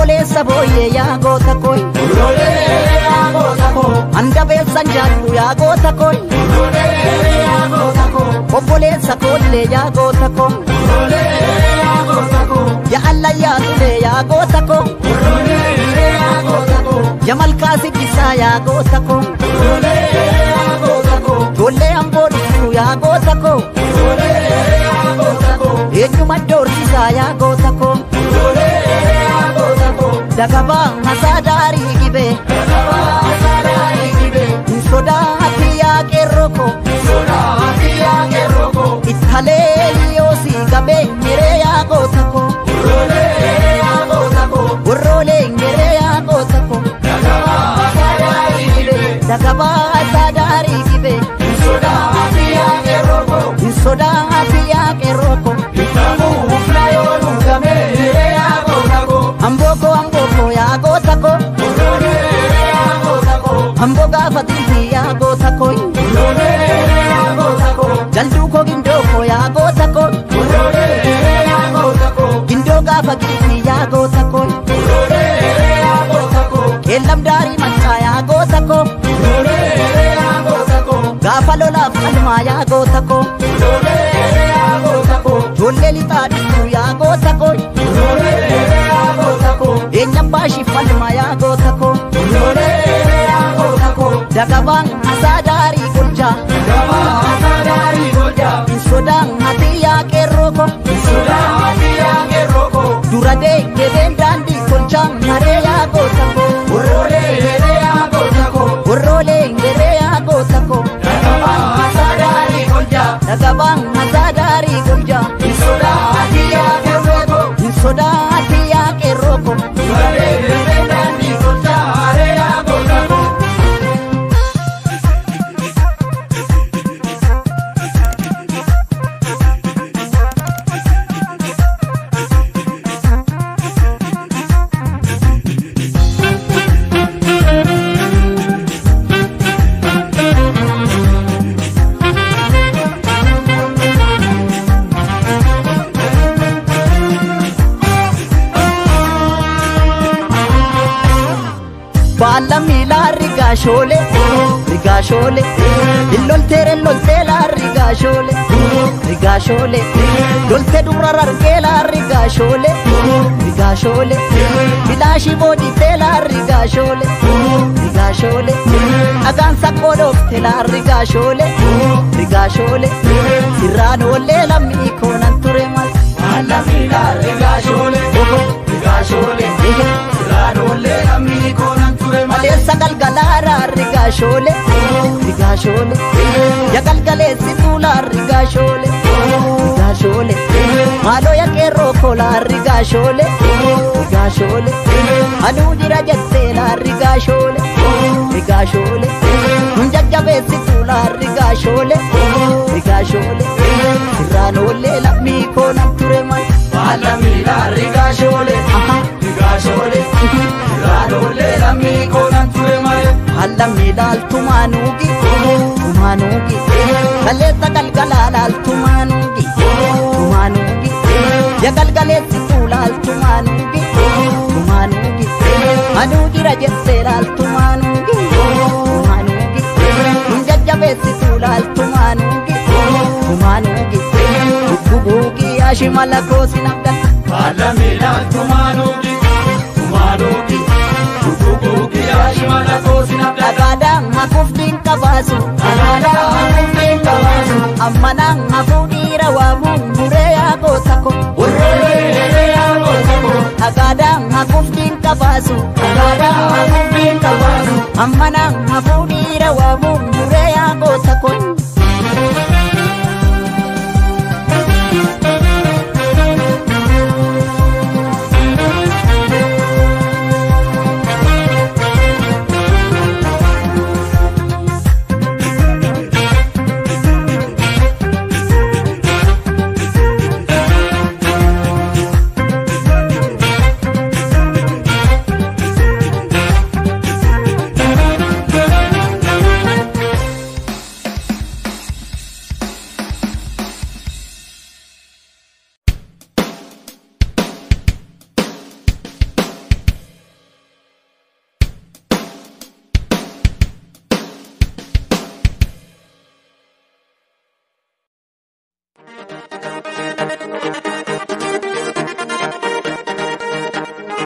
Obboleessa booyyee yaa goota koo. Handabeessan jaallu yaa goota koo. Obboleessa koollee yaa goota koo. Yaa allayyaa tulee yaa goota koo. Yaa malkaa siddisaa yaa goota koo. Ijoollee amboo dhuftu yaa goota koo. Eenyuma doorsisaa yaa goota koo. Dagabaa masaa daarii gibee. Sodaati yaa qeerroo koo. Ittalee yoo si gabee ngeree yaa goota koo. Worroolee ngeree yaa goota koo. Dagabaa masaa daarii gibee. Sodaati yaa qeerroo koo. Amboko amboko yaa goota koo. Amboo gaafa xiifi yaa goota koo. Jalduu koo gindoo koo yaa goota koo. Gindoo gaafa xiifi yaa goota koo. Keellam daarii maccaa yaa goota koo. Gaafa lolaaf qalmaa yaa goota koo. Ijoollee lixaa dhuftu yaa goota koo. Eenyam baashiif falmaa yaa goota koo. Dagabaan asaa daarii golchaa. Sodaan ati yaa qeerroo koo. Dura deeggeen daandii tolchaa maree yaa goota koo. Worroolee ngeree yaa goota koo. Dagabaan asaa daarii golchaa. Sodaati yaa qeerroo koo. Baala miilaa rigaashoole rigaashoole illolteere lolteelaa rigaashoole rigaashoole lolte dura rargeelaa rigaashoole rigaashoole bilaashii booditeelaa rigaashoole rigaashoole dhagaan saqqoo dhoofteelaa rigaashoole rigaashoole sirraan oollee lammii koonan ture mal. Baala miilaa rigaashoole rigaashoole sirraan oollee lammii koonan ture mal. Maleessa galgalaaraa rigaashoole rigaashoole yaa galgaleessi tuulaa rigaashoole rigaashoole maaloo yaa qeerroo koolaa rigaashoole rigaashoole anuu jira jetteelaa rigaashoole rigaashoole nun jajjabeessi tuulaa rigaashoole rigaashoole sirraan oollee lammii koonan ture mal. Baala miilaa rigaashoole rigaashoole sirraan oollee lammii koonan ture mal. Baala miilaa tumaanuugi tumaanuugi kaleessa galgalaa tumaanuugi tumaanuugi yaa galgaleessi tuulaa tumaanuugi tumaanuugi anuu jira jetteelaa tumaanuugi tumaanuugi nun jajjabeessi tuulaa tumaanuugi tumaanuugi gugguugi yaashimala koosin abdata. Baala miilaa tumaanuugi tumaanuugi gugguugi yaashimala koosin abdata. Dhagaadhaan hafuuf qabaasu. Dhagaadhaan hafuuf qabaasu. Ammanaan hafuu dhiira waamuun muree yaa goota koo. Muree yaa goota koo. Dhagaadhaan hafuuf qabaasu. Dhagaadhaan hafuuf qabaasu. Ammanaan hafuu dhiira waamuun